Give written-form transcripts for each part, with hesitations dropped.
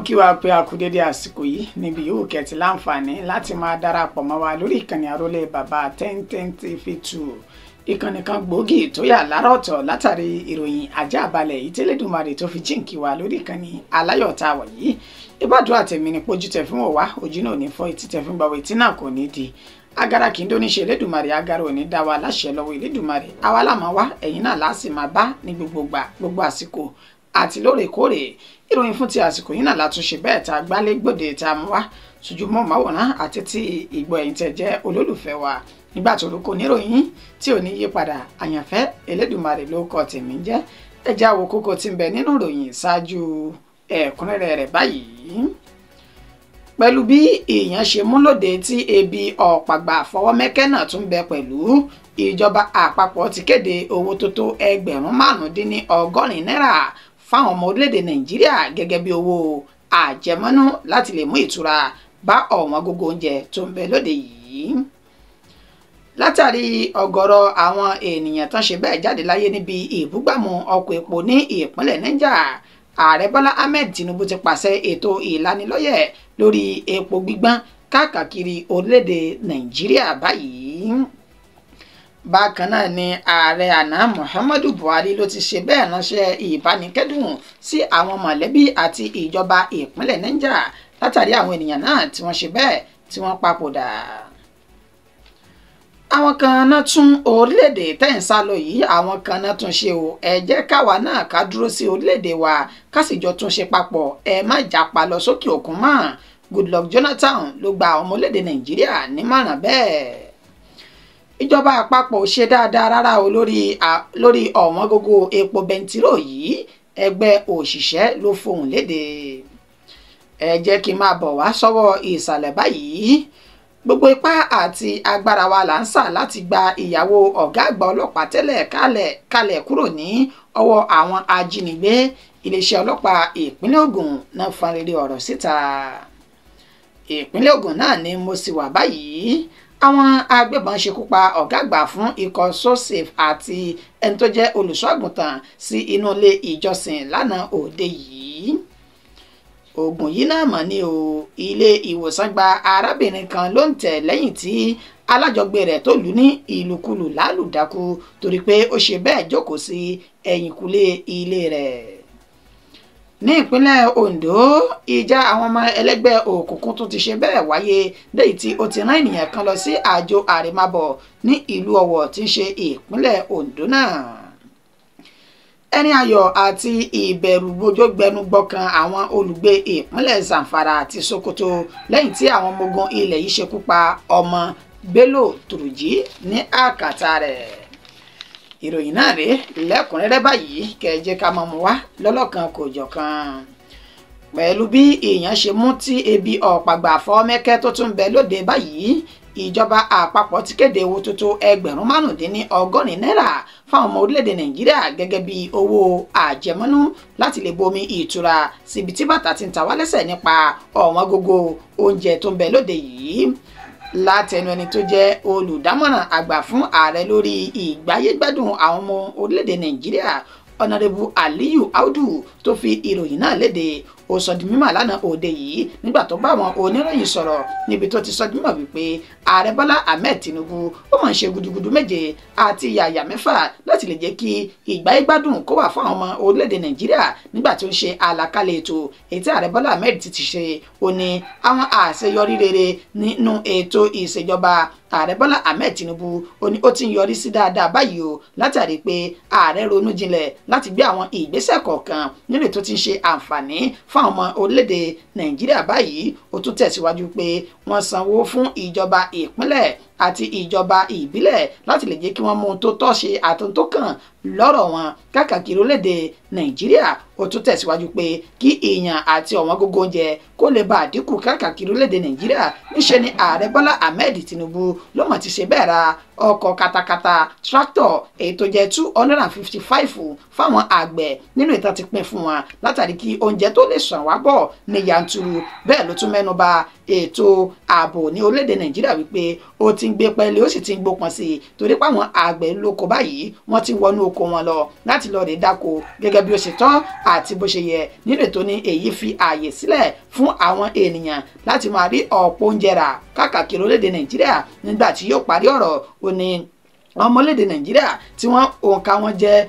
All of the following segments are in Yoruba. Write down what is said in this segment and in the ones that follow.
Mo kí wa pé a kú dédé àsìkò yìí níbi yóò kẹ́tì láǹfààní láti máa darapọ̀ mọ́ wa lórí ìkànnì àrólé bàbá 1010 TV2, ìkànnì kan gbòógì tó yà lára ọ̀tọ̀ látàrí ìròyìn àjàbalẹ̀ yìí tẹ́lẹ̀dùmarè tó fi jíǹkí wa lórí ìkànnì aláyọ̀ tá a wà yìí. Ìbádùn àtẹ̀mí ni pójú tẹ̀ fún wá, ojú náà ò ní fọ́, etí tẹ̀ fún gbàwé, etí náà kò ní di. Agara kì í dó ní ṣe Elédùmarè, agara ò ní dá wa láṣẹ lọ́wọ́ Elédùmarè. Àwa la máa wá, ẹ̀yin náà láà sì máa bá ní gbogbo gbà, gbogbo àsìkò àti lóòrèkóòrè. Ìròyìn fún ti àsìkò yìí náà látúnṣe bẹ́ẹ̀ tá a gbálé gbòde tá a mú wá sójúmọ́ màwòrán àti tí ìgbọ́ ẹ̀yin tẹ́ jẹ́ olólùfẹ́ wa. Nígbà tó orúkọ oníròyìn tí ò ní yí padà, àyànfẹ́ Elédùmarè ló kọ tèmi jẹ́. Ẹ já wo kókó tí ń bẹ nínú ìròyìn ṣáájú ẹ̀kúnrẹ́rẹ́ rẹ̀ báyìí. Pẹ̀lú bí èèyàn ṣe mú lóde tí ebi ọ̀pàgbà fọwọ́mẹ́kẹ́ náà tún bẹ pẹ̀lú, ìjọba àpapọ̀ ti kéde owó tó tó 5,080 náírà fáwọn ọmọ orílẹ̀-èdè Nàìjíríà gẹ́gẹ́ bí owó àjẹmọ́nú láti lè mú ìtura bá ọ̀wọ́n gógó oúnjẹ tó ń bẹ lóde yìí. Látàrí ọ̀gọ̀rọ̀ àwọn ènìyàn tán ṣe bẹ́ẹ̀ jáde láyé níbi ìbúgbàmù ọkọ̀ epo ní ìpínlẹ̀ Niger, Ààrẹ Bọ́lá Ahmed Tinubu ti pàṣẹ ètò ìlanilọ́yẹ̀ lórí epo gbígbọ́n káàkiri orílẹ̀-èdè Nàìjíríà báyìí. Bákan náà ni ààrẹ àná Muhammadu Buhari ló ti ṣe bẹ́ẹ̀ ránṣẹ́ ìbánikẹ́dùn sí àwọn mọ̀lẹ́bí àti ìjọba ìpínlẹ̀ Niger látàrí àwọn ènìyàn náà tí wọ́n ṣe bẹ́ẹ̀ tí wọ́n papòdà. Àwọn kan náà tún orílẹ̀-èdè tẹ́ ń sá lọ yìí, àwọn kan náà tún ṣe o. Ẹ jẹ́ káwa náà ká dúró sí orílẹ̀-èdè wa ká sì jọ tún ṣe papọ̀, ẹ má jàpá lọ sókè òkun mọ́. Goodluck Jonathan ló gba àwọn ọmọ orílẹ̀-èdè Nàìjíríà nímọ̀ràn bẹ́ẹ̀. Ìjọba àpapọ̀ ò ṣe dáadáa rárá o lórí ọ̀wọ́n gógó epo bẹntiró yìí, ẹgbẹ́ òṣìṣẹ́ ló fohùn léde. Ẹ jẹ́ kí n máa bọ̀ wá sọ́wọ́ ìsàlẹ̀ báyìí. Gbogbo ipá àti agbára wa là ń sà láti gba ìyàwó ọ̀gá àgbà ọlọ́pàá tẹ́lẹ̀ kalẹ̀ kúrò ní ọwọ́ àwọn ajínigbé. Iléeṣẹ́ ọlọ́pàá ìpínlẹ̀ Ògùn náà fọn rere ọ̀rọ̀ síta. Ìpínlẹ̀ Ògùn náà ni mo sì wà báyìí. Àwọn agbébọn ṣekú pa ọ̀gá àgbà fún ikọ̀ SoSafe àti ẹni tó jẹ́ olùṣọ́-àgùntàn sí inú ilé ìjọsìn lánàá òde yìí. Ògùn yìí náà mọ̀ ní o, ilé ìwòsàn gba arábìnrin kan ló ń tẹ̀ lẹ́yìn tí alájọgbé rẹ̀ tó lù ní ìlùkulù lálùdákú torí pé ó ṣe bẹ́ẹ̀ jókòó sí ẹ̀yìnkùlé ilé rẹ̀. Ní ìpínlẹ̀ Ondo, ìjà àwọn ọmọ ẹlẹ́gbẹ́ òkùnkùn tún ti ṣe bẹ́ẹ̀ wáyé lẹ́yìn tí ó ti rán ènìyàn kan lọ sí àjò àrèmábọ̀ ní ìlú Ọ̀wọ̀ tí ń ṣe ìpínlẹ̀ Ondo náà. Ẹni ayọ̀ àti ìbẹ̀rù bójó gbẹnugbọ̀kan àwọn olùgbé ìpínlẹ̀ Zamfara àti Sokoto lẹ́yìn tí àwọn ọmọ ogun ilẹ̀ yìí ṣekú pa ọmọ Bello Turji ní àkàtà rẹ̀. Ìròyìn náà rèé lẹ́kùnrẹ́rẹ́ báyìí, kẹ́ ẹ jẹ́ ká máa mú wá lọ́lọ́kan kò jọ̀kan. Pẹ̀lú bí èèyàn ṣe mú tí ebi ọ̀pàgbà fọ́mẹ́kẹ́ tó tún bẹ lóde báyìí, ìjọba àpapọ̀ ti kéde owó tó tó 5,080 náírà fáwọn ọmọ orílẹ̀-èdè Nàìjíríà gẹ́gẹ́ bí owó àjẹmọ́nú láti lè bomi ìtura síbi tí bàtà ti ń ta wá lẹ́sẹ̀ nípa ọ̀wọ́n gógó oúnjẹ tó ń bẹ lóde yìí. Látẹnu ẹni tó jẹ́ olùdámọ̀ràn àgbà fún ààrẹ lórí ìgbáyégbádùn àwọn ọmọ orílẹ̀-èdè Nàìjíríà, Ọ̀nàrẹ́bù Aliyu Audu tó fi ìròyìn náà léde, ó sọ di mímọ̀ lánàá òde yìí nígbà tó bá àwọn oníròyìn sọ̀rọ̀ níbi tó ti sọ di mímọ̀ wípé ààrẹ Bọ́lá Ahmed Tinubu ó máa ń ṣe gudugudu méje àti yàyà mẹ́fà láti lè jẹ́ kí ìgbáyégbádùn kó wà fún àwọn ọmọ orílẹ̀-èdè Nàìjíríà nígbà tó ń ṣe àlàkalẹ̀ ètò èyí tí ààrẹ Bọ́lá Ahmed ti ṣe. Ó ní àwọn àṣeyọrí rere nínú ètò ìṣèjọba ààrẹ Bọ́lá Ahmed Tinubu, ó ní ó ti ń yọrí sí dáadáa báyìí o, látàrí pé ààrẹ ronú jinlẹ̀ láti gbé àwọn ìgbésẹ̀ kọ̀ọ̀kan nínú ètò tí ń ṣe àǹfààní fún àwọn ọmọ orílẹ̀-èdè Nàìjíríà báyìí. Ó tún tẹ̀síwájú pé wọ́n sanwó fún ìjọba ìpínlẹ̀ àti ìjọba ìbílẹ̀ láti lè jẹ́ kí wọ́n mú un tó tọ́ ṣe àtúntò kàn lọ́rọ̀ wọn káàkiri orílẹ̀-èdè Nàìjíríà. Ó tún tẹ̀síwájú pé kí èèyàn àti ọ̀wọ́n gógó oúnjẹ kó lè bá àdínkù káàkiri orílẹ̀-èdè Nàìjíríà, níṣe ni ààrẹ Bọ́lá Ahmed Tinubu ló mọ̀ ti ṣe bẹ́ẹ̀ ra ọkọ̀ katakata tractor èyí tó jẹ́ 255 fáwọn àgbẹ̀ nínú ìtàn ti pín fún wọn látàrí kí oúnjẹ tó lè sàn wá bọ̀ ní yanturu. Bẹ́ẹ̀ ló tún mẹ́nu bà ètò ààbò ní orílẹ̀-èdè Nàìjíríà wípé ó ti ń ń gbé pẹ́ẹ́lí, ó sì ti ń gbópọn sí i, torí pé àwọn àgbẹ̀ lóko báyìí wọ́n ti wọnú oko wọn lọ láti lọ rè dáko gẹ́gẹ́ bí ó ṣe tọ́ àti bó ṣe yẹ. Nínú ètò ní èyí fi ààyè sílẹ̀ fún àwọn ènìyàn láti máa rí ọ̀pọ̀ oúnjẹ rà káàkiri orílẹ̀-èdè Nàìjíríà. Nígbà tí yóò parí ọ̀rọ̀, ó ní ọmọ orílẹ̀-èdè Nàìjíríà tí wọ́n òǹkà wọn jẹ́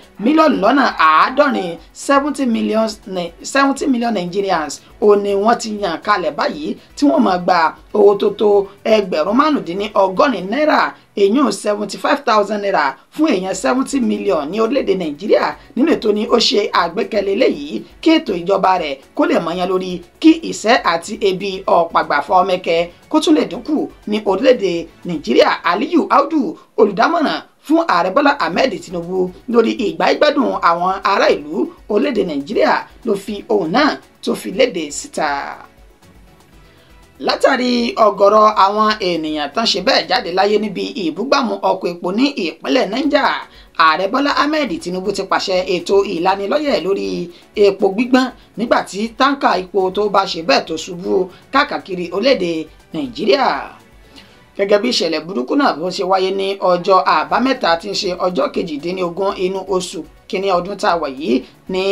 70 mílíọ̀nù, 70 million Nigerians, ó ní wọ́n ti yàn kalẹ̀ báyìí tí wọ́n máa gba owó tó tó 85,000 náírà, èyún ₦75,000 fún èèyàn 70 million ní orílẹ̀-èdè Nàìjíríà. Nínú ètò ni ó ṣe àgbékalẹ̀ eléyìí kí ètò ìjọba rẹ̀ kó lè mọ̀yán lórí, kí ìṣẹ́ àti ebi ọ̀pàgbà fọ́mẹ́kẹ́ kó tún lè dínkù ní orílẹ̀-èdè Nàìjíríà. Aliyu Audu, olùdámọ̀ràn fún ààrẹ Bọ́lá Ahmed Tinubu lórí ìgbà ìgbádùn àwọn ará ìlú orílẹ̀-èdè Nàìjíríà, ló fi ohun náà tó fi léde síta. Látàrí ọ̀gọ̀rọ̀ àwọn ènìyàn tán ṣe bẹ́ẹ̀ jáde láyé níbi ìbúgbàmù ọkọ̀ epo ní ìpínlẹ̀ Niger, ààrẹ Bọ́lá Ahmed Tinubu ti pàṣẹ ètò ìlanilọ́yẹ̀ lórí epo gbígbọ́n nígbà tí táǹkà epo tó bá ṣe bẹ́ẹ̀ tó ṣubú káàkiri orílẹ̀-èdè Nàìjíríà, gẹ́gẹ́ bí ìṣẹ̀lẹ̀ burúkú náà bó ṣe wáyé ní ọjọ́ Àbámẹ́ta tí ń ṣe ọjọ́ 18 inú oṣù kínní ọdún tá a wà yìí ní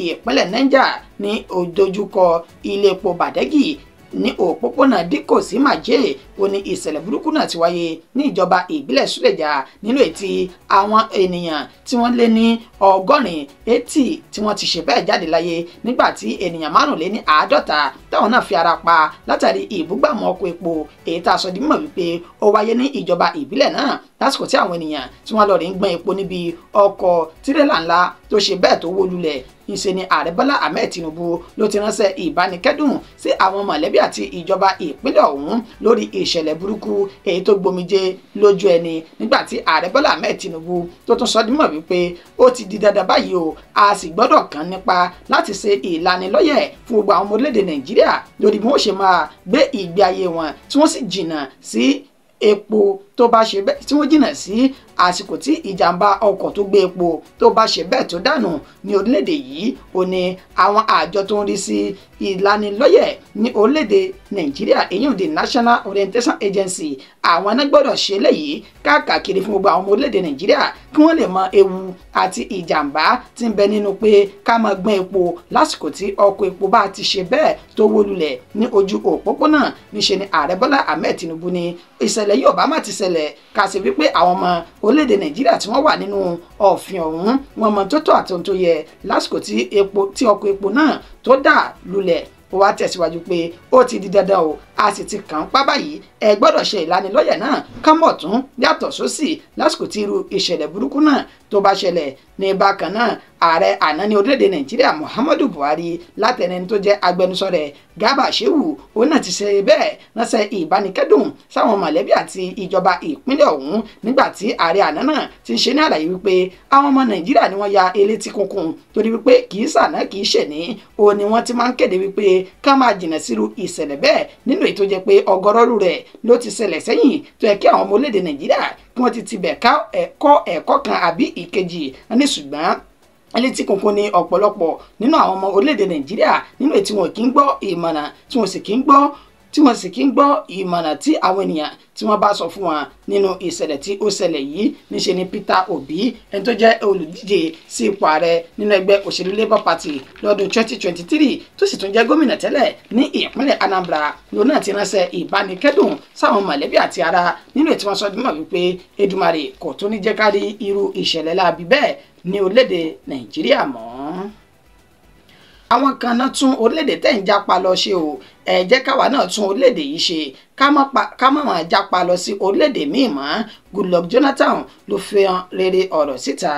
ìpínlẹ̀ Niger, ní òdojúkọ ilé epo Bàdẹ́gì ní òpópónà Díkò sí Màjè, ó ní ìṣẹ̀lẹ̀ burúkú náà ti wáyé ní ìjọba ìbílẹ̀ Súlẹ̀jà, nínú ètí àwọn ènìyàn tí wọ́n lé ní 80, 80, tí wọ́n ti ṣe bẹ́ẹ̀ jáde láyé, nígbà tí ènìyàn 55 táwọn náà fi ara pa látàrí ìbúgbàmù ọkọ̀ epo èyí tá a sọ di mímọ̀ wípé ó wáyé ní ìjọba ìbílẹ̀ náà, lásìkò tí àwọn ènìyàn tí wọ́n lọ rí ń gbọ́n epo níbi ọkọ̀ tirẹ́là ńlá tó ṣe bẹ́ẹ̀ tó wó lulẹ̀. Ńṣe ni ààrẹ Bọ́lá Ahmed Tinubu ló ti ránṣẹ́ ìbánikẹ́dùn sí àwọn mọ̀lẹ́bí àti ìjọba ìpínlẹ̀ ọ̀hún lórí ìṣẹ̀lẹ̀ burúkú èyí tó gbomijé lójú ẹni, nígbà tí ààrẹ Bọ́lá Ahmed Tinubu tó tún sọ di mímọ̀ wípé ó ti di dandan báyìí o, a sì gbọ́dọ̀ kàn nípa láti ṣe ìlanilọ́yẹ̀ fún gbogbo àwọn ọmọ orílẹ̀-èdè Nàìjíríà lórí bí wọ́n ṣe máa gbé ìgbé ayé wọn, tí wọ́n sì jìnnà sí epo tó bá ṣe bẹ́ẹ̀, tí wọ́n jìnnà sí àsìkò tí ìjàmbá ọkọ̀ tó gbé epo tó bá ṣe bẹ́ẹ̀ tó dànù ní orílẹ̀-èdè yìí. Ó ní àwọn àjọ tó ń rí sí ìlanilọ́yẹ̀ ní orílẹ̀-èdè Nàìjíríà, èyí the National Orientation Agency, àwọn náà gbọ́dọ̀ ṣe léyìí káàkiri fún gbogbo àwọn ọmọ orílẹ̀-èdè Nàìjíríà kí wọ́n lè mọ ewu àti ìjàmbá tí ń bẹ nínú pé ká máa gbọ́n epo lásìkò tí ọkọ̀ epo bá ti ṣe bẹ́ẹ̀ tó wó lulẹ̀ ní ojú òpópónà. Níṣe ni ààrẹ Bọ́lá Ahmed Tinubu ní ìṣẹ̀lẹ̀ yìí ò bá má ti ṣẹlẹ̀, ká ṣe wípé àwọn ọmọ orílẹ̀-èdè Nàìjíríà tí wọ́n wà nínú ọ̀fìn ọ̀hún, wọ́n mọ tó tọ́ àti ohun tó yẹ lásìkò tí epo tí ọkọ̀ epo náà tó dà lulẹ̀. Ó wá tẹ̀síwájú pé ó ti di dandan o, a sì ti kàn án pa báyìí, ẹ gbọ́dọ̀ ṣe ìlanilọ́yẹ̀ náà kámọ̀ tún yàtọ̀ sósì lásìkò tí irú ìṣẹ̀lẹ̀ burúkú náà tó bá ṣẹlẹ̀. Ní bákan náà, ààrẹ àná ní orílẹ̀-èdè Nàìjíríà Muhammadu Buhari, látẹni tó jẹ́ agbẹnusọ rẹ̀ Garba Shehu, òun náà ti ṣe bẹ́ẹ̀ ránṣẹ́ ìbánikẹ́dùn sáwọn mọ̀lẹ́bí àti ìjọba ìpínlẹ̀ ọ̀hún, nígbà tí ààrẹ àná náà ti ṣe ní àlàyé wípé àwọn ọmọ Nàìjíríà ni wọ́n ya elétí kunkun, torí wípé kì í sàná kì í ṣèní òun ni wọ́n ti máa ń kéde wípé ká máa jìnnà sírú ìṣẹ̀lẹ̀ bẹ́ẹ̀, nínú èyí tó jẹ́ pé ọgọ́rọ́rù rẹ̀ ló ti ṣẹlẹ̀ sẹ́yìn, tó yẹ kí àwọn ọmọ orílẹ̀-èdè Nàìjíríà kí wọ́n ti tibẹ̀ kọ́ ẹ̀kọ́ kan àbí ìkejì ní. Ṣùgbọ́n elétí kunkun ní ọ̀pọ̀lọpọ̀ nínú àwọn ọmọ orílẹ̀-èdè Nàìjíríà, nínú èyí tí wọn kì í gbọ́ ìmọ̀ràn, tí wọ́n sì kì í gbọ́ ìmọ̀ràn tí àwọn ènìyàn tí wọ́n bá sọ fún wọn. Nínú ìṣẹ̀lẹ̀ tí ó ṣẹlẹ̀ yìí, níṣe ni Peter Obi, ẹni tó jẹ́ olùdíje sí ipò ààrẹ nínú ẹgbẹ́ òṣèlú Labour Party lọ́dún 2023, tó sì tún jẹ́ gómìnà tẹ́lẹ̀ ní ìpínlẹ̀ Anambra, lòun náà ti ránṣẹ́ ìbánikẹ́dùn sáwọn mọ̀lẹ́bí àti ará, nínú ètí wọn sọ dímọ̀ wípé Èdùmàrè kò tún ní jẹ́ ká rí irú ìṣẹ̀lẹ̀ láabi bẹ́ẹ̀ ní orílẹ̀-èdè Nàìjíríà mọ́. Àwọn kan náà tún orílẹ̀-èdè tẹ̀ ń jápa lọ ṣe o, ẹ jẹ́ káwa náà tún orílẹ̀-èdè yìí ṣe, ká má máa jápa lọ sí orílẹ̀-èdè míì mọ́. Goodluck Jonathan ló fi hàn rere ọ̀rọ̀ síta.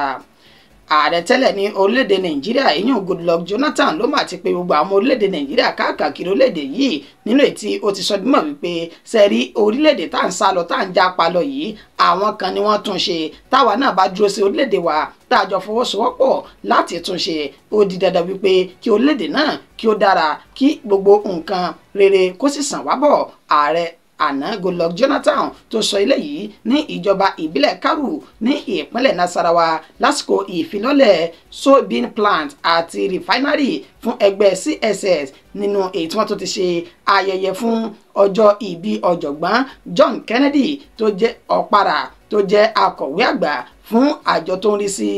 Ààrẹ tẹ́lẹ̀ ní orílẹ̀-èdè Nàìjíríà, ìyún Goodluck Jonathan, ló mà ti pe gbogbo àwọn orílẹ̀-èdè Nàìjíríà káàkiri orílẹ̀-èdè yìí, nínú ètí ó ti sọ dímọ̀ wípé sẹ́rí orílẹ̀-èdè tá à ń sá lọ, tá à ń jápa lọ yìí, àwọn kan ni wọ́n tún ṣe. Táwa náà bá dúró sí orílẹ̀-èdè wa, tá a jọ fọwọ́sowọ́pọ̀ láti tún ṣe, ó di dandan wípé kí orílẹ̀-èdè náà kí ó dára, kí gbogbo nǹkan rere kó sì sàn wá bọ̀. Ààrẹ àná Goodluck Jonathan tó sọ eléyìí ní ìjọba ìbílẹ̀ Karu ní ìpínlẹ̀ Nasarawa lásìkò ìfilọ́lẹ̀ soybean plant àti refinery fún ẹgbẹ́ CSS nínú èyí tí wọ́n tó ti ṣe ayẹyẹ fún ọjọ́ ìbí ọ̀jọ̀gbọ́n John Kennedy tó jẹ́ ọ̀pára tó jẹ́ akọ̀wé àgbà fún àjọ tó ń rí sí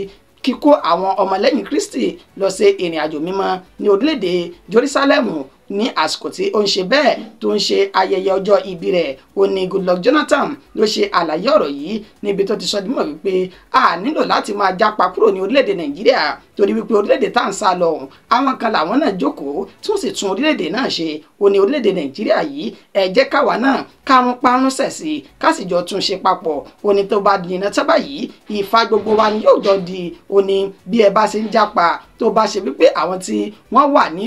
kíkó àwọn ọmọlẹ́yìn Kristi lọ ṣe ìrìn àjò mímọ́ ní orílẹ̀-èdè Jerusalem ní àsìkò tí ó ń ṣe bẹ́ẹ̀ tó ń ṣe ayẹyẹ ọjọ́ ìbí rẹ̀. Ó ní Goodluck Jonathan ló ṣe àlàyé ọ̀rọ̀ yìí níbi tó ti sọ dímọ̀ wípé a nílò láti máa jápa kúrò ní orílẹ̀-èdè Nàìjíríà torí wípé orílẹ̀-èdè tá à ń sá lọ ọ̀hún àwọn kan làwọn náà jókòó tí wọ́n sì tún orílẹ̀-èdè náà ṣe. Ó ní orílẹ̀-èdè Nàìjíríà yìí ẹ jẹ́ káwa náà kárún parún sẹ̀ sí ká sì jọ tún ṣe papọ̀. Ó ní tó bá dìnnà tábà yìí ìfà gbogbo wa ni yóò jọ di. Ó ní bí ẹ bá ṣe ń jápa tó bá ṣe wípé àwọn tí wọ́n wà ní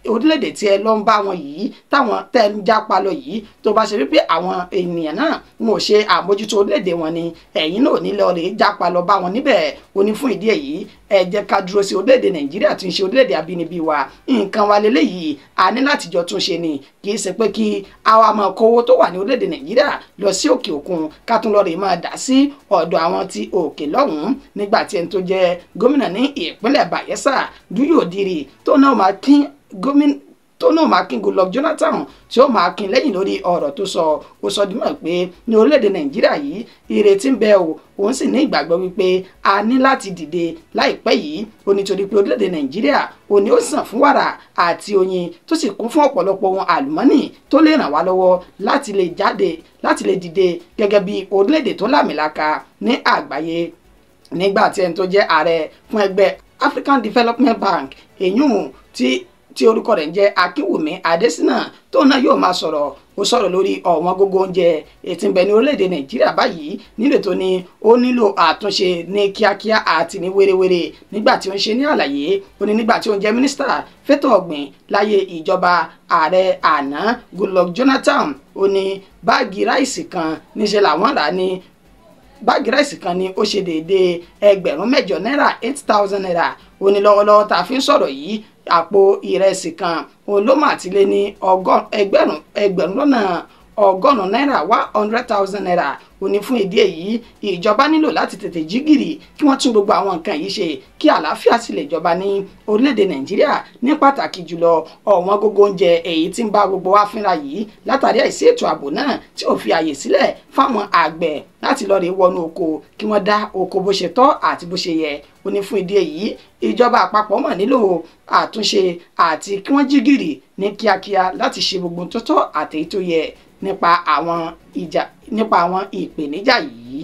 orílẹ̀-èdè tí ẹ lọ ń bá wọn yìí táwọn tẹ́ ń jápa lọ yìí tó bá ṣe wípé àwọn ènìyàn náà wọn ò ṣe àmójútó orílẹ̀-èdè wọn ni ẹ̀yin náà ò ní lọ rè jápa lọ bá wọn níbẹ̀. Ó ní fún ìdí èyí ẹ jẹ́ ká dúró sí orílẹ̀-èdè Nàìjíríà tí ń ṣe orílẹ̀-èdè abínibí wa, nǹkan wa leléyìí a ní láti jọ tún ṣe ni, kì í ṣe pé kí àwa máa kówó tó wà ní orílẹ̀-èdè Nàìjíríà lọ sí òkè òkun ká tún lọ rè máa dà sí ọ̀dọ̀ àwọn tí òkè lọ́hùn-ún. Nígbà tí ẹni tó jẹ́ gómìnà ní ìpínlẹ̀ Bayelsa Duyo Diri tó náà máa kín gómìnà tó náà máa kín Goodluck Jonathan tí ó máa kín lẹ́yìn lórí ọ̀rọ̀ tó sọ. Ó sọ dímọ̀ pé ní orílẹ̀-èdè Nàìjíríà yìí ìrètí ń bẹ o, òun sì ní ìgbàgbọ́ wípé a ní láti dìde láìpẹ́ yìí. Ó nítorí pé orílẹ̀-èdè Nàìjíríà ó ní ó sàn fún wàrà àti oyin tó sì kún fún ọ̀pọ̀lọpọ̀ ohun àlùmọ́nì tó lè ràn wá lọ́wọ́ láti lè jáde láti lè dìde gẹ́gẹ́ bí orílẹ̀-èdè tó lámìlaka ní àgbáyé. Nígbà tí ẹni tó jẹ́ ààrẹ fún ẹgbẹ́ African Development Bank èyún tí orúkọ rẹ̀ ń jẹ́ Akínwùmí Adésínà tó náà yóò máa sọ̀rọ̀, ó sọ̀rọ̀ lórí ọ̀wọ́n gógó oúnjẹ ètí ń bẹ ní orílẹ̀-èdè Nàìjíríà báyìí nílò tó ní ó nílò àtúnṣe ní kíákíá àti ní wérewére. Nígbà tí ó ń ṣe ní àlàyé ó ní nígbà tí ó ń jẹ́ mínísítà fétò ọ̀gbìn láyé ìjọba ààrẹ àná Goodluck Jonathan, ó ní báàgì ráìsì kan níṣẹ́ làwọn rà ní báàgì ráìsì kan ni ó ṣe déédéé 8,000 náírà 8,000 naira. Ó ní lọ́wọ́lọ́wọ́ tá a fi ń sọ̀rọ̀ yìí àpò ìrẹsì kan òun ló mà ti lé ní 190,000 náírà 100,000 naira. Ó ní fún ìdí èyí ìjọba nílò láti tètè jí gìrì kí wọ́n tún gbogbo àwọn nǹkan yìí ṣe kí àlàáfíà sì lè jọba ní orílẹ̀-èdè Nàìjíríà, ní pàtàkì jùlọ ọ̀wọ́n gógó oúnjẹ èyí tí ń bá gbogbo wa fínra yìí látàrí àìsí ètò ààbò náà tí ò fi àyè sílẹ̀ fáwọn àgbẹ̀ láti lọ rèé wọnú oko kí wọ́n dá oko bó ṣe tọ́ àti bó ṣe yẹ. Ó ní fún ìdí èyí ìjọba àpapọ̀ mọ̀ nílò àtúnṣe àti kí wọ́n jí gìrì ní kíákíá láti ṣe gbogbo tó tọ́ àti èyí tó yẹ nípa àwọn ìpèníjà yìí.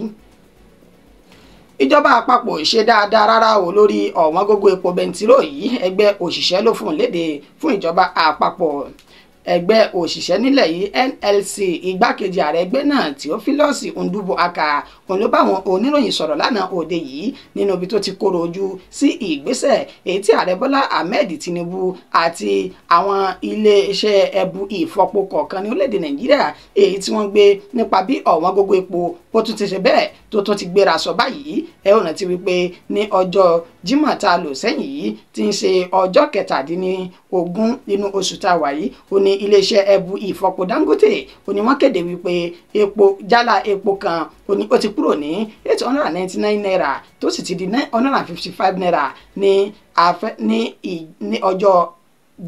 Ìjọba àpapọ̀ ṣe dáadáa rárá o lórí ọ̀wọ́n gógó epo bẹntiró yìí, ẹgbẹ́ òṣìṣẹ́ ló fún léde fún ìjọba àpapọ̀. Ẹgbẹ́ òṣìṣẹ́ nílẹ̀ yìí NLC igbákejì ààrẹ ẹgbẹ́ náà Theophilus Ndubuaka òun ló bá àwọn oníròyìn sọ̀rọ̀ lánàá òde yìí nínú ibi tó ti kóró ojú sí ìgbésẹ̀ èyí tí ààrẹ Bọ́lá Ahmed Tinubu àti àwọn iléeṣẹ́ ẹbu ìfọpo kọ̀ọ̀kan ní orílẹ̀-èdè Nàìjíríà èyí tí wọ́n gbé nípa bí ọ̀wọ́n gógó epo ó tún ti ṣe bẹ́ẹ̀ tó tún ti gbéra sọ báyìí. Ẹ ò rántí wípé ní ọjọ́ Jímọ̀ tá a lò sẹ́yìn yìí tí ń ṣe ọjọ́ 17 nínú oṣù tá a wà yìí, ó ní iléeṣẹ́ ẹbu ìfọpo Dangote ó ní wọ́n kéde wípé epo jálá epo kan ó ní ó ti kúrò ní 899 naira tó sì ti di 955 naira ní ọjọ́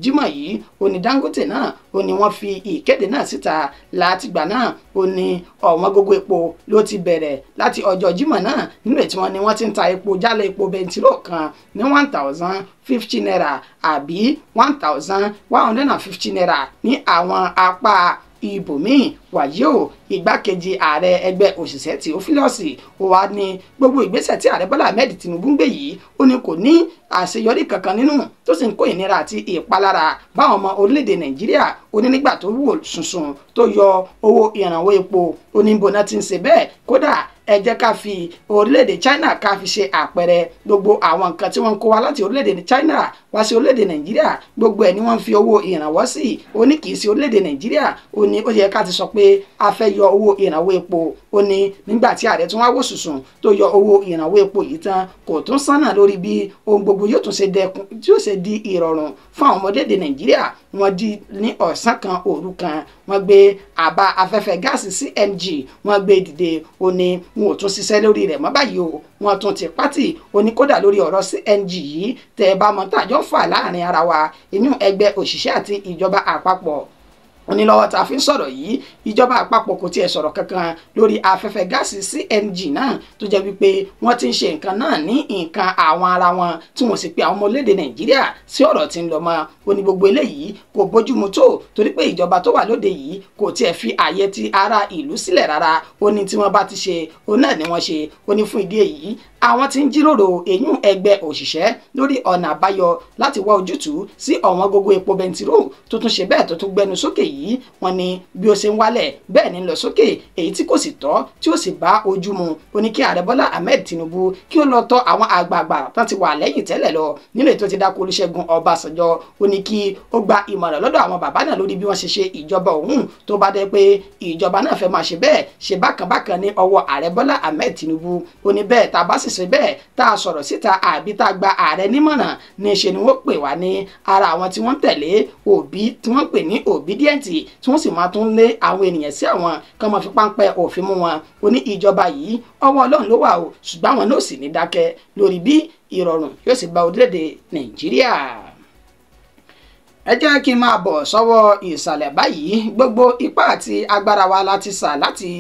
Jímọ̀ yìí. Ó ní Dangote náà ó ní wọ́n fi ìkéde náà síta. Látìgbà náà ó ní ọ̀wọ́n gógó epo ló ti bẹ̀rẹ̀ láti ọjọ́ Jímọ̀ náà nínú ètí wọn ni wọ́n ti ń ta epo jálá epo bẹntiró kan ní 1,050 naira àbí 1,150 naira ní àwọn apá ibòmíì. Wàyí o, igbákejì ààrẹ ẹgbẹ́ òṣìṣẹ́ Theophilus ó wá ní gbogbo ìgbésẹ̀ tí ààrẹ Bọ́lá Ahmed Tinubu ń gbé yìí ó ní kò ní àṣeyọrí kankan nínú tó sì ń kó ìnira àti ìpalára báwọn ọmọ orílẹ̀-èdè Nàìjíríà. Ó ní nígbà tó wò sùnsùn tó yọ owó ìrànwọ́ epo ó ní bọ́nà ti ń ṣe bẹ́ẹ̀. Kódà ẹ jẹ́ ká fi orílẹ̀-èdè China ká fi ṣe àpẹẹrẹ, gbogbo àwọn nǹkan tí wọ́n ń kó wá láti orílẹ̀-èdè China wá sí orílẹ̀-èdè Nàìjíríà, gbogbo ẹ̀ ni wọ́n fi owó ìrànwọ́ sí. Ó ní kì í sí orílẹ̀-èdè Nàìjíríà, ó ní ó yẹ ká ti sọ pé a fẹ́ yọ owó ìrànwọ́ epo. Ó ní nígbà tí ààrẹ tún wá wò sùsùn tó yọ owó ìrànwọ́ epo yìí tán, kò tún sánà lórí bí ohun gbogbo yóò tún ṣe dẹkùn tí ó ṣe di ìrọ̀rùn fún àwọn ọmọdé Nàìjíríà. Wọ́n di ní ọ̀sán kan òru kan, wọ́n gbé àbá afẹ́fẹ́ gáàsì CNG, wọ́n gbé dìde. Ó ní wọn ò tún ṣiṣẹ́ lórí rẹ̀ mọ́ báyìí o, wọ́n tún ti pátì. Ó ní kódà lórí ọ̀rọ̀ CNG yìí, tẹ́ ẹ bá mọ tàjọ́ fà láàrin ara wa, inú ẹgbẹ́ òṣìṣẹ́ àti ìjọba àpapọ̀. Ó ní lọ́wọ́ tá a fi ń sọ̀rọ̀ yìí, ìjọba àpapọ̀ kò tiẹ̀ sọ̀rọ̀ kankan lórí afẹ́fẹ́ gáàsì CNG náà, tó jẹ́ wípé wọ́n ti ń ṣe nǹkan náà ní nǹkan àwọn ara wọn, tí wọ́n sì pe àwọn ọmọ orílẹ̀-èdè Nàìjíríà sí ọ̀rọ̀ tí ń lọ mọ́. Ó ní gbogbo eléyìí kò bójúmu tó, torí pé ìjọba tó wà lóde yìí kò tiẹ̀ fi àyè ti ara ìlú sílẹ̀ rárá. Ó ní tí wọ́n bá ti ṣe, òun náà ni wọ́n ṣe. Ó ní fún ìdí èyí, àwọn tí ń jíròrò èyún ẹgbẹ́ òṣìṣẹ́ lórí ọ̀nà àbáyọ láti wá ojútùú sí ọ̀wọ́n gógó epo bẹntiró tó tún ṣe bẹ́ẹ̀ tó tún gbẹnu sókè yìí. Wọ́n ní bí ó ṣe ń wálẹ̀ bẹ́ẹ̀ ni ń lọ sókè, èyí tí kò sì tọ́ tí ó sì bá ojú mu. Ó ní kí ààrẹ Bọ́lá Ahmed Tinubu kí ó lọ tọ̀ àwọn àgbààgbà tán ti wà lẹ́yìn tẹ́lẹ̀ lọ nínú ètò ti dákú Olúṣẹ́gun Ọbásanjọ́. Ó ní kí ó gba ìmọ̀ràn lọ́dọ̀ àwọn bàbá náà lórí bí wọ́n ṣe ṣe ìjọba òun, tó bá dé pé ìjọba náà fẹ́ máa ṣe bẹ́ẹ̀ ṣe bákan bákan ní ọwọ́ ààrẹ Bọ́lá Ahmed Tinubu. Ó ní bẹ́ẹ̀ tá a bá sì ṣe bẹ́ẹ̀ tá a sọ̀rọ̀ síta àbí tá a gba ààrẹ nímọ̀ràn, ní ṣe ni wọ́n pè wá ní ara àwọn tí wọ́n ń tẹ̀lé Òbí, tí wọ́n pè ní obedient, tí wọ́n sì máa tún lé àwọn ènìyàn sí àwọn kan máa fi páńpẹ́ òfin mú wọn. Ó ní ìjọba yìí ọwọ́ Ọlọ́run ló wà o, ṣùgbọ́n àwọn náà sì ní dákẹ́ lórí bí ìrọ̀rùn yóò sì bá orílẹ̀-èdè Nàìjíríà. Ẹ jẹ́ kí n máa bọ̀ sọ́wọ́ ìsàlẹ̀ báyìí. Gbogbo ipá àti agbára wa láti sà láti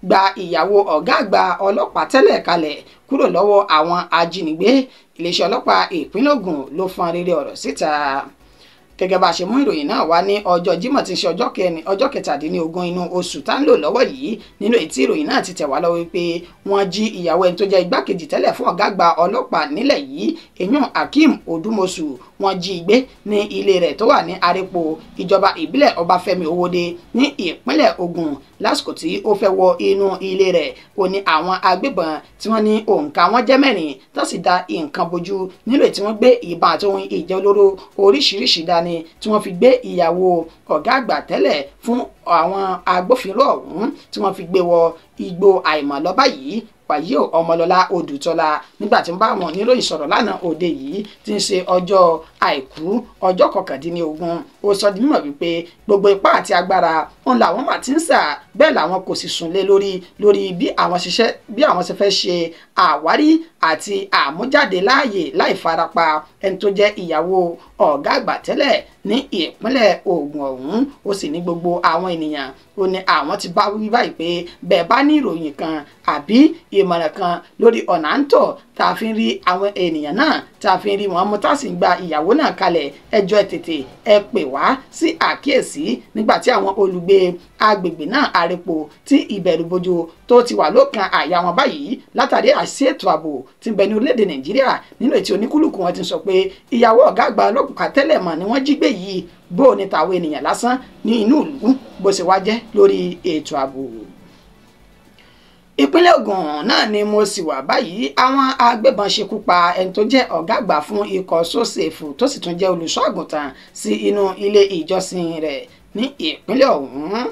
gba ìyàwó ọ̀gá àgbà ọlọ́pàá tẹ́lẹ̀ kalẹ̀ kúrò lọ́wọ́ àwọn ajínigbé. Iléeṣẹ́ ọlọ́pàá ìpínlẹ̀ Ògùn ló fọn rere ọ̀rọ̀ síta. Gẹ́gẹ́ bá a ṣe mú ìròyìn náà wá ní ọjọ́ Jímọ̀ tí ń ṣe ọjọ́ 17 inú oṣù tá ń lò lọ́wọ́ yìí, nínú ètí ìròyìn náà ti tẹ̀ wá lọ́wọ́ wípé wọ́n jí ìyàwó ẹni tó jẹ́ igbákejì tẹ́lẹ̀ fún ọ̀gá àgbà ọlọ́pàá nílẹ̀ yìí, èyún Hakeem Odumosu. Wọ́n jí i gbé ní ilé rẹ̀ tó wà ní Arepo, ìjọba ìbílẹ̀ Ọbáfẹ́mi Owódé ní ìpínlẹ̀ Ògùn. Lásìkò tí ó fẹ́ wọ inú ilé rẹ̀, ó ní àwọn agbébọn tí wọ́n ní òǹkà wọn jẹ́ 4 tó sì da nǹkan bojú nílò tí wọ́n gbé ìbọn àti ohun ìjà olóró oríṣiríṣi dání tí wọ́n fi gbé ìyàwó ọ̀gá àgbà tẹ́lẹ̀ fún àwọn agbófinró ọ̀hún, tí wọ́n fi gbé wọ igbó àìmọ̀ lọ báyìí. Wàyí Ọmọlọ́lá Odùtọ́lá, nígbà tí ń bá àwọn oníròyìn sọ̀rọ̀ lánàá òde yìí tí ń ṣe ọjọ́ àìkú ọjọ́ 19, ó sọ di mímọ̀ wípé gbogbo ipá àti agbára òun làwọn mà ti ń sà, bẹ́ẹ̀ làwọn kò sì sùn lé lórí bí àwọn ṣe fẹ́ ṣe àwárí àti àmújáde láàyè láì farapa ẹni tó jẹ́ ìyàwó ọ̀gá àgbà tẹ́lẹ̀ ní ìpínlẹ̀ Ògùn ọ̀hún. Ó sì ní gbogbo àwọn ènìyàn, ó ní àwọn ti bá wí báyìí pé bẹ́ẹ̀ bá ní ìròyìn kan àbí ìmọ̀ràn kan lórí ọ̀nà à ń tọ̀ tá a fi ń rí àwọn ènìyàn náà, tá a fi ń rí wọn mú, tá a sì ń gba ìyàwó náà kalẹ̀, ẹjọ́ ẹ tètè ẹ pè wá sí àkíyèsí. Nígbà tí àwọn olùgbé agbègbè náà Arepo tí ìbẹ̀rùbojo tó ti wà lókàn àyà wọn báyìí látàrí àìsí ètò ààbò tí ń bẹ ní orílẹ̀-èdè Nàìjíríà, nínú ètò oníkúlùkù wọn ti sọ pé ìyàwó ọ̀gá àgbà ọlọ́pàá tẹ́lẹ̀ mọ̀ ni wọ́n jí gbé yìí, bó ní tàwọn ènìyàn lásán ní inú ìlú bó ṣe wá jẹ́ lórí ètò ààbò. Ìpínlẹ̀ Ògùn náà ni mo sì wà báyìí. Àwọn agbébọn ṣekú pa ẹni tó jẹ́ ọ̀gá àgbà fún ikọ̀ sósèfù tó sì tún jẹ́ olùṣọ́ àgùntàn sí inú ilé ìjọsìn rẹ̀ ní ìpínlẹ̀ ọ̀hún.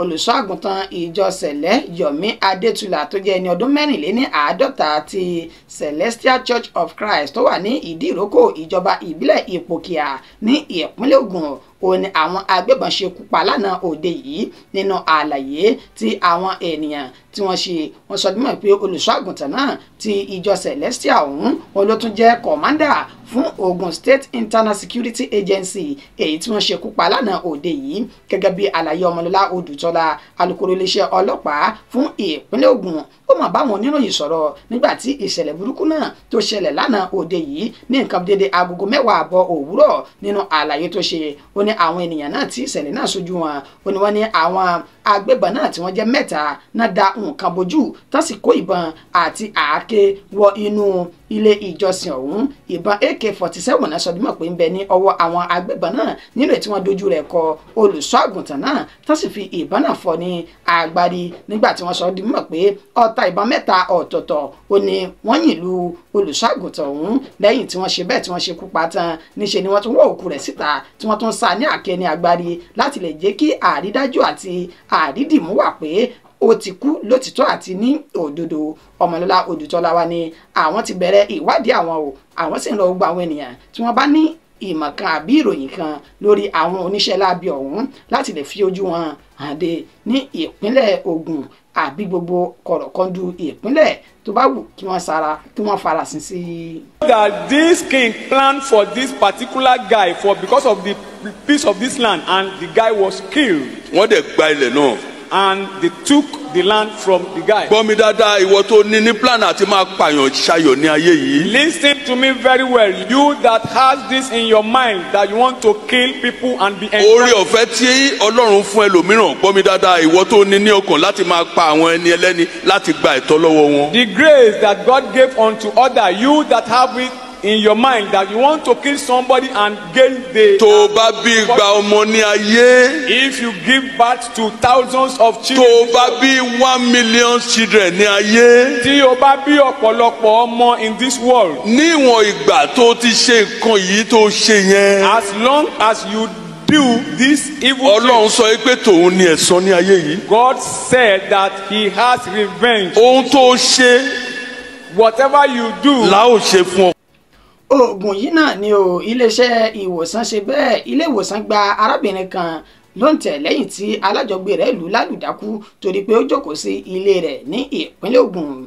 Olùṣọ́ àgùntàn ìjọ Sẹ̀lẹ́ Yomi Adétúlà tó jẹ́ ẹni ọdún 54 ti Celestial Church of Christ tó wà ní Ìdíròkò ìjọba ìbílẹ̀ Ìpòkìà ní ìpínlẹ̀ Ògùn, ó ní àwọn agbébọn ṣekú pa lánàá òde yìí. Nínú àlàyé tí àwọn ènìyàn tí wọ́n ṣe, wọ́n sọ dímọ̀ pé olùṣọ́ àgùntàn náà ti ìjọ Celestial ọ̀hún, òun ló tún jẹ́ kọ̀mándà fún Ogun State Internal Security Agency èyí tí wọ́n ṣekú pa lánàá òde yìí. Gẹ́gẹ́ bí àlàyé Ọmọlọ́lá Odùtọ́lá, alukoro iléeṣẹ́ ọlọ́pàá fún ìpínlẹ̀ Ògùn, ó mà báwọn oníròyìn sọ̀rọ̀ nígbà tí ìṣẹ̀lẹ̀ burúkú náà tó ṣẹlẹ̀ lánàá òde yìí ní nǹkan dédé agogo 10:30 òwúrọ̀. Nínú àlàyé tó ṣe, ó ní àwọn ènìyàn náà tí ìṣẹ̀lẹ̀ náà ṣojú wọn, ó ní wọ́n ní àwọn agbébọn náà tí wọ́n jẹ́ mẹ́ta náà da nǹkan bojú tán sì kó ìbọn àti àáké wọ inú ilé ìjọsìn ọ̀hún. Ìbọn AK-47 náà sọdúnmọ̀ pé ń bẹ ní ọwọ́ àwọn agbébọn náà nínú tí wọ́n dojú rẹ̀ kọ olùṣọ́ àgùntàn náà tán sì fi ìbọn náà fọ́ ní agbárí nígbà tí wọ́n sọdúnmọ̀ pé ọta ìbọn mẹ́ta ọ̀tọ̀ọ̀tọ̀ ó ní wọ́n yìn lu olùṣọ́ àgùntàn ọ̀hún. Lẹ́yìn tí wọ́n ṣe bẹ́ẹ̀ tí wọ́n ṣe kú pa tán níṣe ni wọ́n tún wọ́ òkú rẹ̀ síta tí wọ́n tún sá ní àáké ní agbárí láti lè jẹ́ kí àrídájú àti àrídìmú wà pé ó ti kú lótìtọ́ àti ní òdodo. Ọmọlọ́lá Odùtọ́lá wa ni àwọn ti bẹ̀rẹ̀ ìwádìí àwọn o, àwọn sì ń lọ gbogbo àwọn ènìyàn tí wọ́n bá ní ìmọ̀ kan àbí ìròyìn kan lórí àwọn oníṣẹ́ láabi ọ̀hún láti lè fi ojú wọn hàn dé ní ìpínlẹ̀ Ògùn àbí gbogbo kọ̀rọ̀kọ́ndù ìpínlẹ̀ tó bá wù kí wọ́n farasin sí. That this king planned for this particular guy for because of the piece of this land, and the guy was killed. Wọ́n dẹ̀ gba ilẹ̀ náà. And they took the land from the guy. Gbọ́ mi dáadáa, ìwọ tó ní ní plan àti máa pààyàn ṣayọ̀ ní ayé yìí. Listen to me very well, you that has this in your mind that you want to kill people and be enjoying. Oore ọ̀fẹ́ tí Ọlọ́run fún ẹlòmíràn, gbọ́ mi dáadáa, ìwọ tó ní ní ọkàn láti máa pa àwọn ẹni ẹlẹ́ni láti gba ẹ̀tọ́ lọ́wọ́ wọn. The grace that God gave unto other, you that have it in your mind that you want to kill somebody and gain the. Tó bá bí gba ọmọ ní ayé. If you give birth to thousands of children. Tó bá bí 1 million children ní ayé. Tí o bá bí ọ̀pọ̀lọpọ̀ ọmọ in this world. Níwọ̀n ìgbà tó ti ṣe nǹkan yìí tó ṣe yẹn. As long as you do this evil thing. Ọlọ́run sọ pé tòun ni ẹ̀san ní ayé yìí. God said that he has revenge. Ohun tó ṣe. Whatever you do. La ó ṣe fún ọ. Oògùn yìí náà ni o iléeṣẹ́ ìwòsàn ṣe bẹ́ẹ̀. Ilé ìwòsàn gba arábìnrin kan ló ń tẹ̀ lẹ́yìn tí alájọgbé rẹ̀ lù lálùdákú torí pé ó jókòó sí ilé rẹ̀ ní ìpínlẹ̀ Ògùn.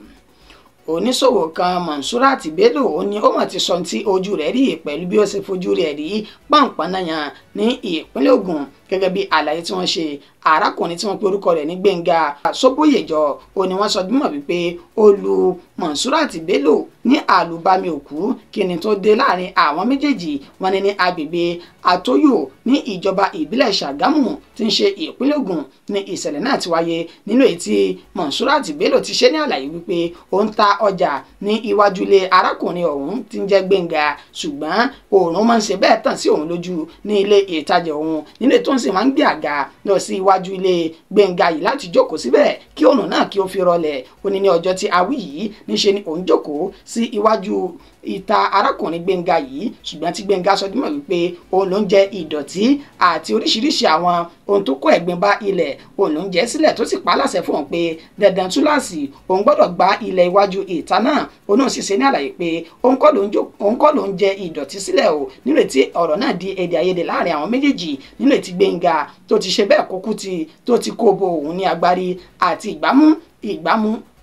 Oníṣòwò kan Monsurat Bello ó ní ó mà ti sọ tí ojú rẹ̀ rí pẹ̀lú bí ó ṣe fojú rẹ̀ rí pọ̀npọ̀nàyàn ní ìpínlẹ̀ Ògùn. Gẹ́gẹ́ bí àlàyé tí wọ́n ṣe, arákùnrin tí wọ́n pe orúkọ rẹ̀ ní Gbénga Sóbóyèjọ ó ní wọ́n sọ bímọ wípé ó lu Monsurat Bello ní àlùbami òkú. Kí ni tó dé láàrin àwọn méjèèjì? Wọ́n ní ní agbègbè Àtóyò ní ìjọba ìbílẹ̀ Ṣàgámù tí ń ṣe ìpínlẹ̀ Ògùn ní ìṣẹ̀lẹ̀ náà ti wáyé. Nínú èyí tí Monsurat Bello ti ṣe ní àlàyé wípé ó ń ta ọjà ní iwájú ilé arákùnrin ọ̀hún tí ń jẹ́ Gbénga, ṣùgbọ́n òòrùn máa ń ṣe bẹ́ẹ̀ tàn sí òun lójú ní ilé ìtajà òun. Nínú ètò ń sì máa ń gbé àga lọ sí iwájú ilé Gbénga yìí láti jókòó síbẹ̀ kí òòrùn náà kí ó fi rọlẹ̀. Ó ní ní ọjọ́ tí a wí yìí níṣe ni òun jókòó sí iwájú ìta arákùnrin Gbénga yìí, ṣùgbọ́n tí Gbénga sọ dímọ̀ wípé òun ló ń jẹ ìdọ̀tí àti oríṣiríṣi àwọn ohun tó kó ẹ̀gbin bá ilẹ̀, òun ló ń jẹ sílẹ̀, tó sì pa á láṣẹ fún òun pé dandan túláàsì òun gbọ́dọ̀ gba ilẹ̀ iwájú ìta náà. Òun náà sì ṣe ní àlàyé pé òun kọ́ ló ń jẹ ìdọ̀tí sílẹ̀ o. Nínú ètí ọ̀rọ̀ náà di èdè àìyedè láàrin àwọn méjèèjì, nínú ètí Gbénga tó ti ṣe bẹ́ẹ̀ kókú ti tó ti kó bo òun ní agbárí àti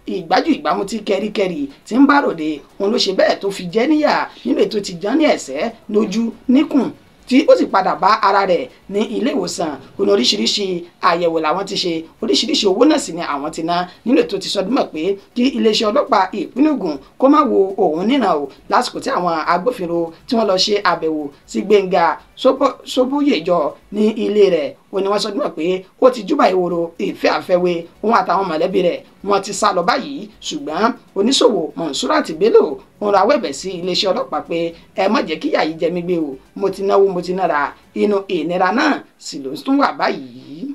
ìgbájú ìgbámú tí kẹríkẹrí tí ń bá ròde, òun ló ṣe bẹ́ẹ̀ tó fi jẹ́ níyà. Nínú ètò ti jẹ́ ní ẹ̀sẹ̀ lójú níkùn tí ó sì padà bá ara rẹ̀ ní ilé ìwòsàn. Òun oríṣiríṣi àyẹ̀wò làwọn ti ṣe, oríṣiríṣi owó náà sì ni àwọn ti ná. Nínú ètò ti sọdúnmọ̀ pé kí iléeṣẹ́ ọlọ́pàá ìpínlẹ̀ Ògùn kó má wo òun níran o. Lásìkò tí àwọn agbófinró tí wọ́n lọ ṣe àbẹ̀wò sí Gbénga Sóbóyèjọ ní ilé rẹ̀, ó ní wọ́n sọdúnmọ̀ pé ó ti júbà ìwòrò ìfẹ́ àfẹ́wé, òun àtàwọn mọ̀lẹ́bí rẹ̀ wọ́n ti sá lọ báyìí. Ṣùgbọ́n oníṣòwò Monsurat Bello ń rawọ́ ẹ̀bẹ̀ sí iléeṣẹ́ ọlọ́pàá pé ẹ má jẹ́ kíyà yìí jẹ mí gbé o, mo ti náwó mo ti nára, inú ìnira náà sì ló tún wà báyìí.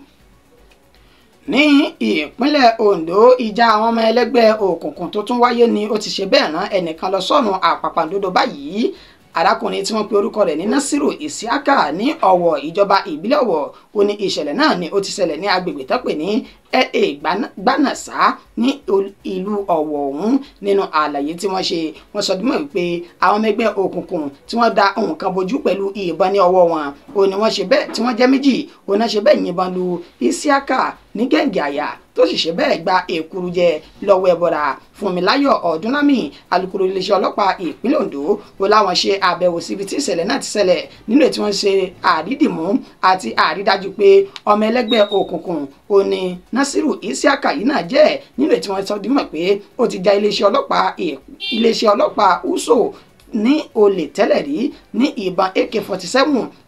Ní ìpínlẹ̀ Ondo, ìjà àwọn ọmọ ẹlẹ́gbẹ́ òkùnkùn tó tún wáyé ni ó ti ṣe bẹ́ẹ̀ rán ẹnìkan lọ sọ́nù àpàpàǹdodo báyìí. Arákùnrin tí wọ́n pe orúkọ rẹ̀ ní Nasiru Isiaka ní Ọ̀wọ̀ ìjọba ìbílẹ̀ Ọ̀wọ̀ ó ní ìṣẹ̀lẹ̀ náà ni ó ti ṣẹlẹ̀ ní agbègbè tó pè ní Gbanasa ní ìlú Ọ̀wọ̀ ọ̀hún. Nínú àlàyé tí wọ́n ṣe, wọ́n sọ dímọ̀ wípé àwọn ọmọ ẹgbẹ́ òkùnkùn tí wọ́n da nǹkan bojú pẹ̀lú ìbọn ní ọwọ́ wọn ó ní wọ́n ṣe bẹ́ẹ̀ tí wọ́n jẹ́ méjì, ó náà ṣe bẹ́ẹ̀ yìnbọn lu Isiaka ní gẹ̀ǹgẹ̀ àyà tó sì ṣe bẹ́ẹ̀ gba èkuru jẹ lọ́wọ́ ẹbọra. Fúnmiláyọ̀ Ọdúnlámì, alukoro iléeṣẹ́ ọlọ́pàá ìpínlẹ̀ Ondo, ó láwọn ṣe àbẹ̀wò síbi tí ìṣẹ̀lẹ̀ náà ti ṣẹlẹ̀. Nínú ètí wọ́n ṣe àrídìmú àti àrídájú pé ọmọ ẹlẹ́gbẹ́ òkùnkùn ó ní Nasiru Isiaka yìí náà jẹ́. Nínú ètí wọ́n sọ dímọ̀ pé ó ti ja iléeṣẹ́ ọlọ́pàá USO ní olè tẹ́lẹ̀ rí ní ìbọn AK-47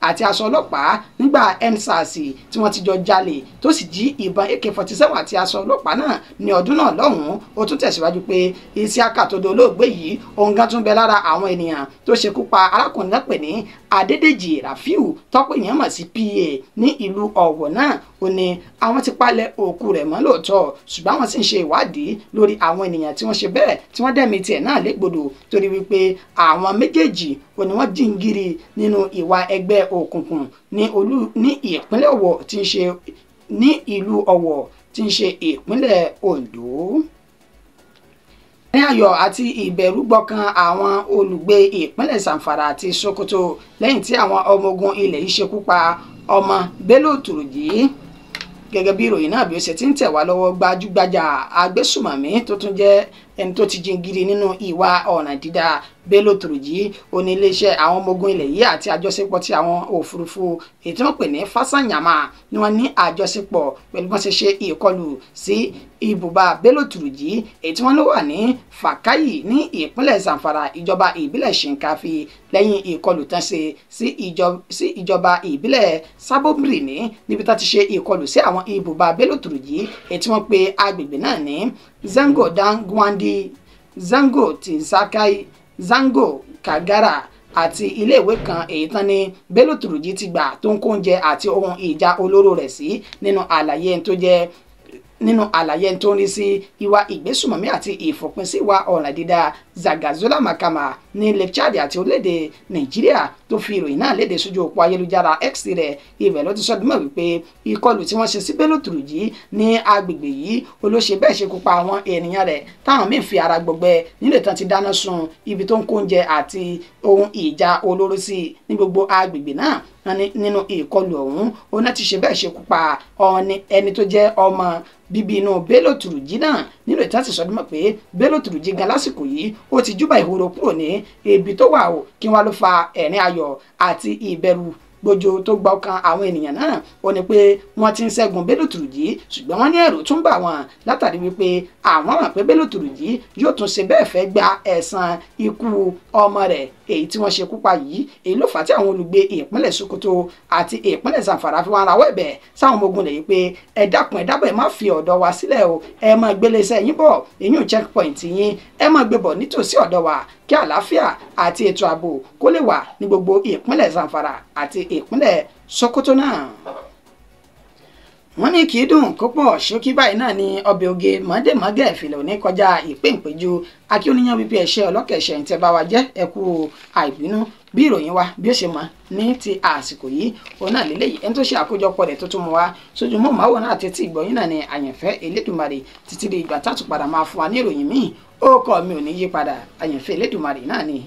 àti aṣọ ọlọ́pàá nígbà EndSARS tí wọ́n ti jọ jalè tó sì jí ìbọn AK-47 àti aṣọ ọlọ́pàá náà ní ọdún náà lọ́hùn-ún. Ó tún tẹ̀síwájú pé Isiaka tó dolóògbé yìí òun gan tún bẹ lára àwọn ènìyàn tó ṣekú pa arákùnrin náà pè ní Adédèjì Rafiu tọ́pọ̀ èèyàn mọ̀ sí PA ní ìlú Ọ̀wọ̀ náà. Ó ní àwọn ti palẹ̀ òkú rẹ̀ mọ́ lóòótọ́, ṣùgbọ́n àwọn sì ń ṣe ìwádìí lórí àwọn ènìyàn tí wọ́n ṣe bẹ́ẹ̀ tí wọ́n dẹ̀mí tiẹ̀ náà légbodò, torí wípé àwọn méjèèjì ó ní wọ́n jìngìrì nínú ìwà ẹgbẹ́ òkùnkùn ní ìpínlẹ̀ Ọ̀wọ̀ tí ń ṣe ní ìlú Ọ̀wọ̀ tí ń ṣe ìpínlẹ̀ Oǹdó. Ní ayọ̀ àti ìbẹ̀rù gbọ̀kan àwọn olùgbé ìpínlẹ̀ Zamfara àti Sokoto lẹ́yìn tí àwọn ọmọ ogun ilẹ̀ yìí ṣekú pa ọmọ Bello Turji. Gẹ́gẹ́ bí ìròyìn náà bí ó ṣe ti ń tẹ̀ wá lọ́wọ́, gbajúgbajà agbésùmọ̀mí tó tún jẹ́ ẹni tó ti jingiri nínú ìwà ọ̀ràn dídá Bello Turji ó ní iléeṣẹ́ àwọn ọmọ ogun ilẹ̀ yìí àti àjọṣepọ̀ tí àwọn òfurufú èyí tí wọ́n pè ní Fásányàmà ni wọ́n ní àjọṣepọ̀ pẹ̀lú bọ́n ṣe ṣe ìkọlù sí ibùba Bello Turji èyí tí wọ́n ló wà ní Fàkáyì ní ìpínlẹ̀ Zamfara ìjọba ìbílẹ̀ Shinkafi lẹ́yìn ìkọlù tán ṣe sí ìjọba ìbílẹ̀ Sabobrini níbi tá ti ṣe ìkọlù sí àwọn ibùba Bello Turji èyí tí wọ́n pe agbègbè náà ní Zango Dangwandi, Zango Tinsakai, Zango Kagara àti iléèwé kan èyí tán ní Bello Turji ti gbà tó ń kó oúnjẹ àti ohun ìjà olóró rẹ̀ sí. Nínú àlàyé tó jẹ́ nínú àlàyé tó ń rí sí ìwà ìgbésùmọ̀mí àti ìfòpin sí ìwà ọ̀ràn dídá Zagazola Makama ní Lake Chad àti orílẹ̀-èdè Nàìjíríà tó fi ìròyìn náà léde sójú òpó ayélujára X rẹ̀, ibẹ̀ ló ti sọ dúnmọ̀ wípé ìkọlù tí wọ́n ṣe sí Bello Turji ní agbègbè yìí olóṣè bẹ́ẹ̀ ṣekú pa àwọn ènìyàn rẹ̀ táwọn míì fi ara gbọgbẹ́ nílé tán ti dáná sun ibi tó ń kó oúnjẹ àti ohun ìjà olóró sí ní gbogbo agbègbè náà. Nínú ìkọlù ọ̀hún ó náà ti ṣe bẹ́ẹ̀ ṣekú pa ẹni tó jẹ́ ọmọ bíbí inú Bello Turji náà. Nínú ìtàn sì sọdúnmọ̀ pé Bello Turji gan lásìkò yìí ó ti júbà ìhòòrò kúrò ní ibi tó wà ó kí wọ́n ló fa ẹ̀rín ayọ̀ àti ìbẹ̀rù gbòjò tó gba ọkàn àwọn ènìyàn náà. Ó ní pé wọ́n ti ń ṣẹ́gun Bello Turji, ṣùgbọ́n wọ́n ní ẹ̀rù tún bà wọ́n látàrí wípé àwọn mọ̀ pé Bello Turji yóò tún ṣe bẹ́ẹ̀ fẹ́ gba ẹ̀san ikú ọmọ rẹ̀ èyí tí wọ́n ṣekú pa yìí. Èyí ló fà á tí àwọn olùgbé ìpínlẹ̀ Sokoto àti ìpínlẹ̀ Zamfara fi wọn rawọ́ ẹ̀bẹ̀ sáwọn ọmọ ogun lè yí pé ẹ dákun ẹ dábọ̀ ẹ má fi ọ̀dọ̀ wa sílẹ̀ o, ẹ máa gbélé iṣẹ́ yín bọ̀, ìyún checkpoint yín ẹ máa gbé bọ̀ nítòsí ọ̀dọ̀ wa kí àlàáfíà àti ètò ààbò kó lè wà ní gbogbo ìpínlẹ̀ Zamfara àti ìpínlẹ̀ Sokoto náà. Wọ́n ní kì í dùn kó pọ̀ ṣókí báyìí náà ni ọbẹ̀ oge mọ́dẹ̀mọ́gẹ̀ ìfìlẹ̀ òní kọjá ìpéǹpéjú. Akíníyàn wípé ẹ̀ṣẹ́ ọlọ́kẹ̀ṣẹ̀ ń tẹ́ bá wa jẹ́ ẹ̀kú àìbínú bí ìròyìn wa bí ó ṣe mọ ní ti àsìkò yìí òun náà lélẹ́yìí. Ẹni tó ṣe àkójọpọ̀ rẹ̀ tó tún mú wa sójú mọ́ màwòrán àti etí ìgbọ̀yìn náà ni Àyànfẹ́ Elédùmarè títí di ìgbà tá a tún padà máa fún wa ní ìròyìn míì. Ó kọ́ mi ò ní yí padà, Àyànfẹ́ Elédùmarè náà ni.